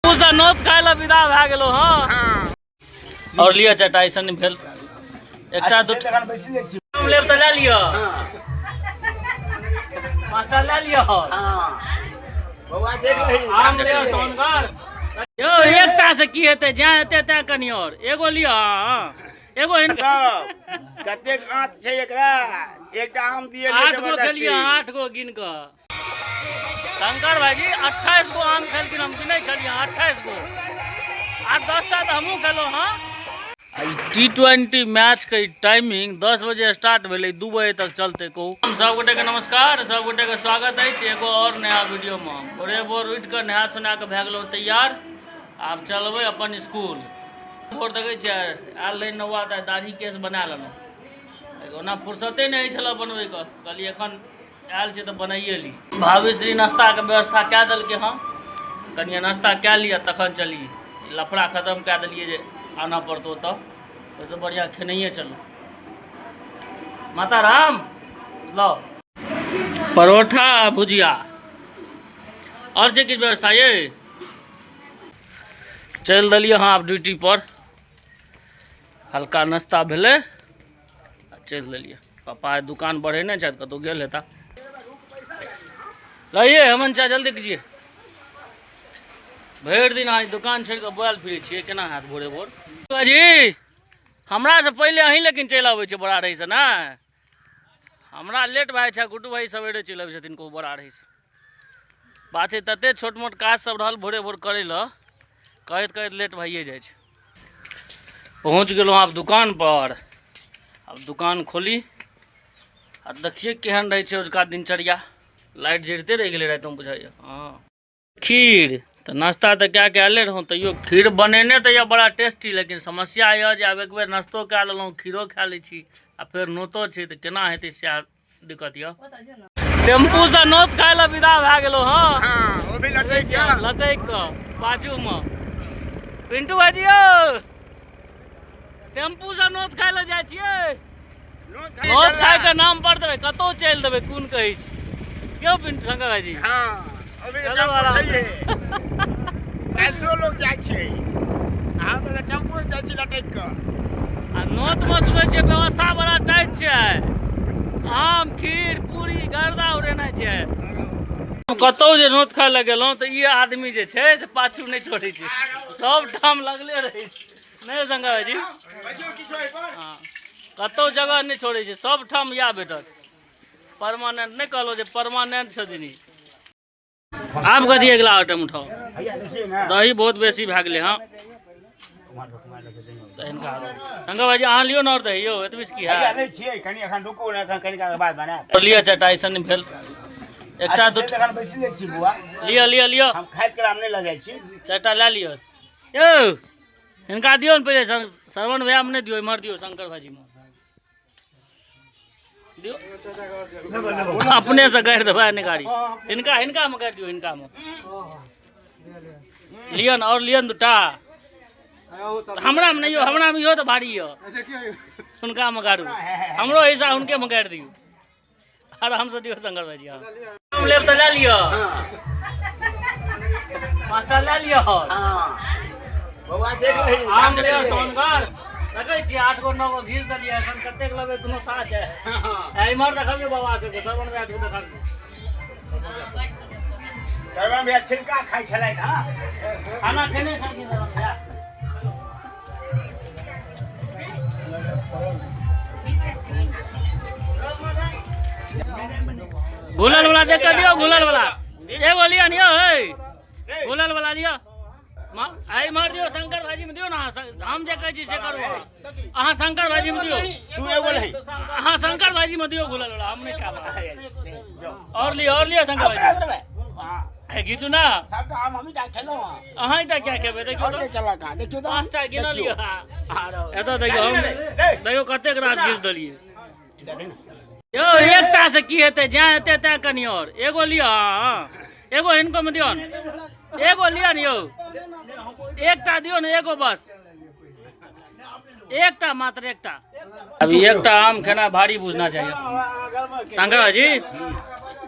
सँ नोत खाय लए विदा भए गेलहुँ। हँ, आओर लिअ चारिटा। ऐसन भेल एकटा दू आम लेब तऽ लए लिअ, पाँचटा लए लिअ। आम लिअ सोनगर यौ। एकटा से की हेतै? जै हेतै तैं कनि आओर एगो लिअ। हँ, एगो हिनका। कतेक आँत छै एकरा? एकटा आम दिए। 8 गो खेलियै, 8 गो गिन कऽ। शंकर भाईजी 28 गो आम खेलखिन, हम गिनै छलियै 28 गो। 8 10टा तऽ हमहूँ खेलहुँ। हँ, टी20 मैच के टाइमिंग 10 बजे स्टार्ट भेलै, 2 बजे तक चलतै। कहू। हम सब गोटे के नमस्कार, सब गोटे के स्वागत अछि एगो और नया वीडियो में। भोरे भोर उठि कऽ नहा सोना कऽ भए गेलहुँ तैयार, आब चलबै अपन स्कूल। भोर देखै छियै आयल रही नौआ तऽ दाढ़ी केश बना लेलहुँ। ओना फुर्सते नहि होइ छलै बनबैके, कहलियै एखन आयल छै तऽ बनाइए ली। भाभी श्री नाश्ताके व्यवस्था कए देलकै हँ, कनिए नाश्ता कए लिअ तखन चली। लफड़ा खतम कए देलियै जे आनऽ पड़तौ तऽ ओहिसँ बढ़िआँ खेनाइए चलू। माता राम लाओ परोठा आ भुजिया। आओर छै किछु व्यवस्था? ये चलि देलियै हँ आब ड्यूटी पर। हल्का नाश्ता भेलै आ चलि देलियै। पापा आइ दुकान बढ़ेने छथि, कतहु गेल हेता। लाइए हेमंत चा, जल्दी कीजिए। भरि दिन अहाँ दुकान छोड़ि कऽ बोआल फिरै छियै, केना हैत भोरे भोर? जी हमरा से पहिले अहीं लेकिन चलि अबै छै बड़ा रहै से ने, हमरा लेट भए जाइ छै। गुड्डू भाई सवेरे चलि अबै छथिन कहू बड़ा रहै से। बात है तते छोट मोट काज सब रहल भोरे भोर करै लए, कहैत कहैत लेट भइए जाइ छै। पहुँच गेलहुँ आब दुकान पर, आब दुकान खोली आ देखिए केहन रहै छै ओजुका दिनचर्या। लाइट जरिते रहि गेलै रातिमे बुझाइए। हँ, खीर तऽ नाश्ता तऽ कए कऽ आयले रहौँ, तैयो खीर बनेने तऽ यऽ बड़ा टेस्टी, लेकिन समस्या यऽ जे आब एक बेर नाश्तो कए लेलहुँ, खीरो खा लै छी आ फेर नोतो छै तऽ केना हेतै, सएह दिक्कत यऽ। टेम्पूसँ नोत खाय लए विदा भए गेलहुँ। हँ, ओ भी लटकि कऽ, लटकि कऽ पाछूमे। पिंटू भाईजी यौ, टेम्पूसँ नोत खाय लए जाइ छियै? नोत खायके नाम पर देबै, कतहु चलि देबै, कोन कहै छी क्यों पिंटू शंकर भाईजी? हँ, अभी चलू टेम्पू आराम से। छैहे, पैदलो लोग जाइ छै, हम तऽ टेम्पू से जाइ छी लटकि कऽ। आ नोतमे सुनै छियै व्यवस्था बड़ा टाइट छै, आम खीर पूरी गर्दा उड़ेनाइ छै। कतहु जे नोत खाय लए गेलहुँ तऽ ई आदमी जे छै से पाछू नहि छोड़ै छै, सब ठाम लगले रहै छै। नहि शंकर भाईजी? बजियौ किछो एहिपर। हँ, कतहु जगह नहि छोड़ै छै, सब ठाम इएह भेटत। परमानेंट नहि कहलहुँ जे परमानेंट छथिन ई। आब कथी अगिला आइटम उठाउ? हैया देखिए ने। दही बहुत बेसी भए गेलै। हँ, तऽ हिनका शंकर भाईजी अहाँ लियौ ने आओर दही यौ, एतबी से की हैया है? नहि छियै, कनि एखन रुकू ने, एखन कनि काल बाद बनायब। लिअ चारिटा। ऐसन भेल एकटा अच्छा, दू से एखन बैसले छी बुआ। लिअ लिअ लिअ। हम खाइत के नहि लऽ जाइ छी। चारिटा लए लिअ यौ। हिनका दियौ ने पहिले, श्रवण भैयामे नहि दियौ, इम्हर दियौ, शंकर भाईजीमे दियौ। अपने से गाड़ि देबै नहि गाड़ी। हिनका हिनकामे गाड़ि दियौ, हिनकामे लिअ ने आओर लिअ ने दूटा। हमरामे नहि यौ, हमरामे इहो तऽ भारी यऽ। हुनकामे गाड़ू, हमरो हिस्सा हुनकेमे गाड़ि दियौ। आरामसँ दियौ शंकर भाईजी। हँ, आम लेब तऽ लए लिअ, पाँचटा लए लिअ। हँ बौआ, देख लही। आम लिअ सोनगर। देखै छियै 8 गो 9 गो घीच देलियै, एखन कतेक लेबै कोनो ता छै। आ इम्हर देखबियौ बाबा सबके, श्रवण भैया सबके देखबियौ। श्रवण भैया छिलका खाइ छलथि। हँ, खाना खेने छलखिन श्रवण भैया। घुलल वाला देख कऽ दियौ, घुलल वाला एगो लिअ ने यौ। हे, घुलल वाला लिअ। आ इम्हर दियौ, शंकर भाईजी में दियौ ने। हम जे कहै छी से करू अहाँ। अहाँ शंकर भाईजी में दियौ। तू एगो नहीं। अहाँ शंकर भाईजी में दियौ घुलल वाला, हम नहि खायब। और लिअ, और लिअ शंकर भाईजी। हे, घीचू ना। सबटा आम हमही टा खेलहुँ हँ। अहाँ टा क्या खेबै? देखियौ आओर के तऽ केलक हँ? देखियौ तऽ। पाँचटा गिनल देखियौ। यऽ। आरो। एतऽ देखियौ, हम देखियौ कतेक रास घीच देलियै। देखी ने। यौ, एकटा से की हेतै? जै हेतै तैं कनि आओर एगो लिअ। हँ, एगो हिनको मे दियौ ने, एगो लिअ ने यौ। एकटा दियौ ने एगो, बस एकटा, मात्र एकटा। अभी एकटा आम खेना भारी बुझना चाहिए शंकर भाजी।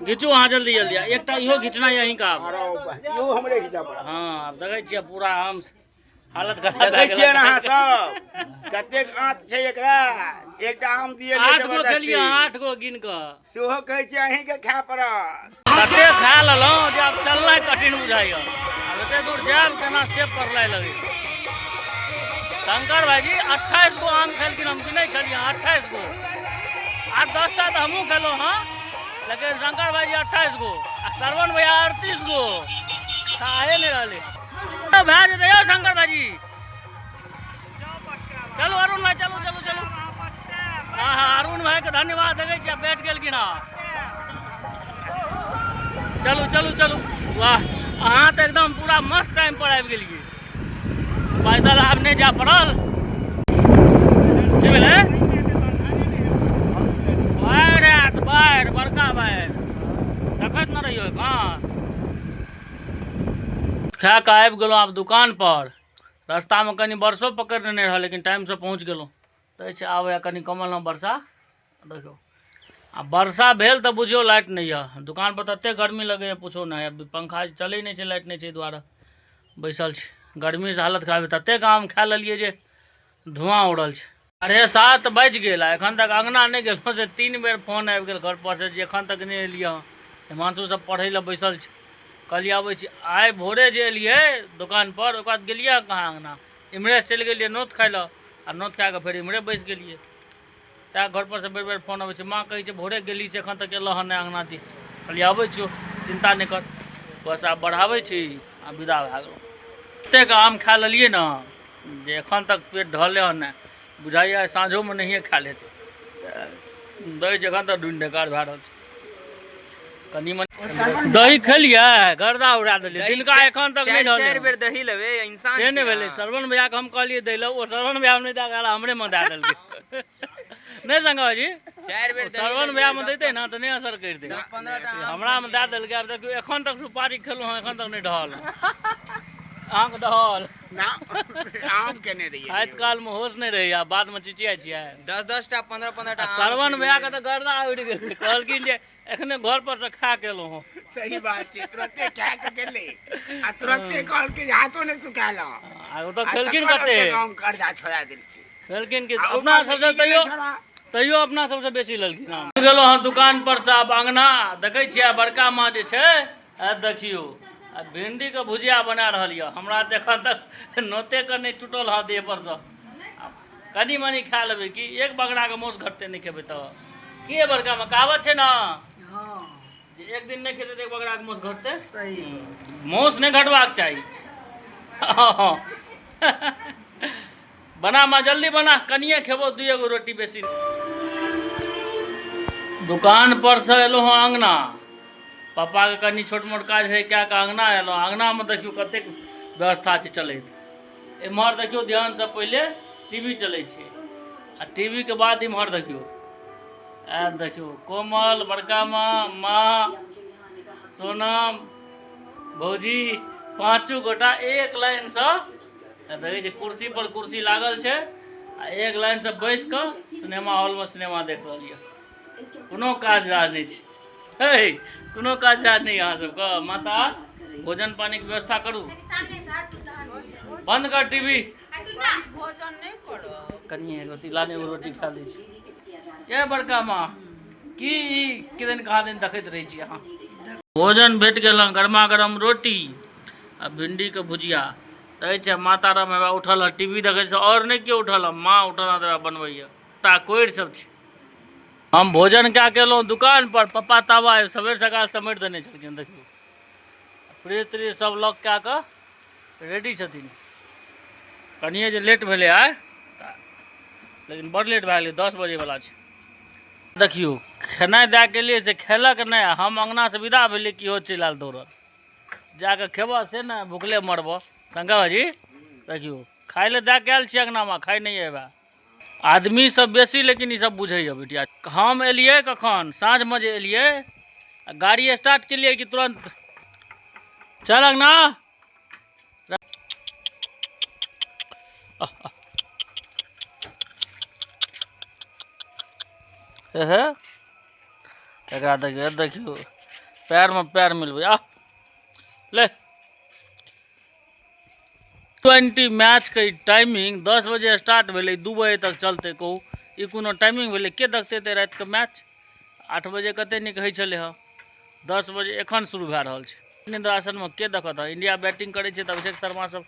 घिचू अहाँ जल्दी जल्दी, एकटा इहो घिचना यहीं का। इहो हमरे घिचा पड़ा। हाँ, आब देखै छियै पूरा आम हालत खराब भए देखै छियै गेल। ने अहाँ सब कतेक आँत छै एकरा, एकटा आम दिए 8 गो खेलियै, 8 गो गिन कऽ। सेहो कहै छियै अहींके खाय पड़त। तते खा लेलहुँ जे आब चलनाइ कठिन बुझाइए, आब एते दूर जायब केना से पड़लै लगै। शंकर भाईजी 28 गो आम खेलखिन, हम गिनै छलियै 28 गो, 8-10 टा तऽ हमहूँ खेलहुँ हँ, लेकिन शंकर भाईजी 28 गो आ श्रवण भैया 38 गो खाए नहि रहलै। भए जेतै यौ शंकर भाईजी। चलू अरुण भाई, चलू चलू चलू। हाँ हाँ, अरुण भाईके धन्यवाद देखै छियै, बैठ गेलखिन हँ। चलू चलू चलू। वाह, अहाँ तऽ एकदम पूरा मस्त टाइम पर आबि गेलियै, पैदल आब नहि जाय पड़ल। की भेलै? बाढ़ि आयत, बाढ़ि, बड़का बाढ़ि, देखैत न रहियौ एखन। खा कऽ आबि गेलहुँ आब दुकान पर। रास्तामे कनि बरसो पकड़ि लेने रहै, लेकिन टाइमसँ पहुँच गेलहुँ। तऽ छै आब कनि कमल हँ बरसा, देखियौ आ बरसा भेल तऽ बुझियौ लाइट नहि यऽ। दुकान पर ततेक गर्मी लगैए पूछो नहि, पंखा चलै नहि छै, लाइट नहि छै, एहि दुआरे बैसल छी। गर्मीसँ हालत खराब, ततेक आम खा लेलियै जे धुआँ उड़ल छै। 7:30 बाजि गेल आ एखन तक अङ्गना नहि गेलहुँ, से 3 बेर फोन आबि गेल घर पर से जे एखन तक नहि एलियै हँ। हिमांशु सब पढ़ै लए बैसल छै, कहलियै अबै छी। आइ भोरे जे एलियै दोकान पर, ओकर बाद गेलियै कहाँ अङ्गना, इम्हरे चलि गेलियै नोत खाइ लए, आ नोत खा कऽ फेर इम्हरे बैस गेलियै। तैँ घर पर से बेर बेर फोन अबै छै, माँ कहै छै भोरे गेली से एखन तक एलऽ हँ नहि अङ्गना दिस। कहलियै अबै छियौ, चिन्ता नहि कर, बस आब बढ़ाबै छी आ विदा भए गेलहुँ। एतेक आम खा लेलियै ने जे एखन तक पेट ढहलै हँ नहि, बुझाइए साँझोमे नहिए खायल हेतै। दही छै एखन तक ढूँढि ढेकार भए रहल छै। कनि मनि दही खेलियै, गर्दा उड़ा देलियै, दिनका एखन तक नहि 4 बेर दही लेबै इंसान से नहि भेलै। श्रवण भैयाके हम कहलियै दै लए, ओ श्रवण भैया नहि दए गेल, हमरेमे दए देलकै। नहि शंकर जी, 4 बेर श्रवण भैयामे दैतै ने तऽ नहि असर करितै, हमरामे दए देलकै। आब देखियौ एखन तक सुपारी खेलहुँ हँ, एखन तक नहि ढहल अहाँके ढहल। आम केने रहियै खाइत कालमे होश नहि रहैए, बादमे चिचियाइ छियै। 10-10 टा 15-15 टा। श्रवण भैयाके तऽ गर्दा उड़ि गेलै, कहलखिन जे एखने घर पर से खा के एलहुँ हँ। सही बात छै, तुरते खा के गेलै आ तुरते कहलकै जे हाथो नहि सुखायल हँ। आ ओ तऽ खेलखिन कते आम कर्जा छोड़ा देलखिन, खेलखिन कि अपना सबसे तैयो तैयो अपना सबसे बेसी लेलखिन। आम गेलहुँ हँ दुकान पर से, आब अङ्गना देखै छियै बड़का माँ जे छै, आ देखियौ आ भिंडीके भुजिया बना रहल यऽ। हमरा तऽ एखन तक नोतेके नहि टूटल हँ देह पर से, कनि मनि खा लेबै कि एक बगराके मासु घटतै नहि खेबै तऽ के। बड़का माँ कहावत छै ने जे एक दिन नहि खेतै तऽ एक बगराके मासु घटतै, मासु नहि घटबाक चाही। बना माँ जल्दी बना, कनिए खेबो, 2 गो रोटी बेसी। दुकान पर से एलहुँ हँ अङ्गना, पप्पाके कनि छोट मोट काज रहै कए कऽ अङ्गना एलहुँ। अङ्गनामे देखियौ कतेक व्यवस्था छै चलैत। एम्हर देखियौ ध्यानसँ, पहिले टीवी चलै छै आ टीवीके बाद इम्हर देखियौ, आयल देखियौ कोमल, बड़का माँ, माँ, सोनम, भौजी, 5 गोटा एक लाइनसँ देखै छै, कुर्सी पर कुर्सी लागल छै आ एक लाइनसँ बैस कऽ सिनेमा हॉलमे सिनेमा देख रहल यऽ। कोनो काज राज नहि छै, हे कोनो काज राज नहि अहाँ सबके। माता भोजन पानीके व्यवस्था करू, बंद कर टीवी। कनिए रोटी लाने, एगो रोटी खा दै छी। ये बड़का माँ की ई किदन कहाँ दिन देखैत रहै छी अहाँ। भोजन भेट गेल हँ, गरमा गरम रोटी आ भिंडीके भुजिया। कहै छै माता राम हेबा उठल हँ टीवी देखै छै, आओर नहि केओ उठल हँ, माँ उठल हँ तऽ बनबैया। ता कोरि सब छै। हम भोजन कए के एलहुँ दुकान पर, पप्पा तावा सवेर सकाल समेट देने छलखिन। देखियौ फ्रिज त्रिज सब लॉक कए कऽ रेडी छथिन। कनिए जे लेट भेलै आइ, लेकिन बड़ लेट भए गेलै, 10 बजेवला छै। देखियौ खेनाइ दए के एलियै से खेलक नहि, हम अङ्गनासँ विदा भेलियै कि इहो चलि आयल दौड़ल, जाकऽ खेबऽ से ने भुखले मरबऽ। शंकर भाजी देखियौ खाइ लए दए के आयल छियै अङ्गनामे, खाइ नहि अयबै। आदमी सब बेसी लेकिन ई सब बुझैए बेटिया। हम एलियै कखन, साँझमे जे एलियै आ गाड़ी स्टार्ट केलियै कि तुरंत चल अङ्गना। हे एकरा देखियौ, देखियौ पैरमे पैर मिलबै आ ले। 20 मैचके टाइमिंग 10 बजे स्टार्ट भेलै, 2 बजे तक चलतै। कहू, ई कोनो टाइमिंग भेलै? के देखतै एते रातिके मैच? 8 बजे कते नीक होइ छलै हँ। 10 बजे एखन शुरू भए रहल छै। निद्रासनमे के देखत? हँ, इंडिया बैटिंग करै छै तऽ अभिषेक शर्मा सब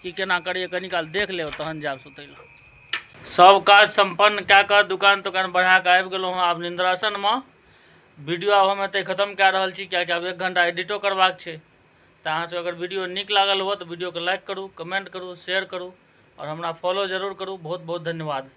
की केना करैए, कनी काल देख लेब, तहन जायब सुतै लए। सब काज सम्पन्न कए कऽ दुकान तुकान बढ़ा कऽ आबि गेलहुँ हँ आब निद्रासनमे। वीडियो आब हम एतहि खतम कए रहल छी, किएकि आब 1 घंटा एडिटो करबाक छै। तऽ अहाँ सबके अगर वीडियो नीक लागल हुए तऽ वीडियोके लाइक करू, कमेंट करू, शेयर करू आओर हमरा फॉलो जरूर करू। बहुत बहुत धन्यवाद।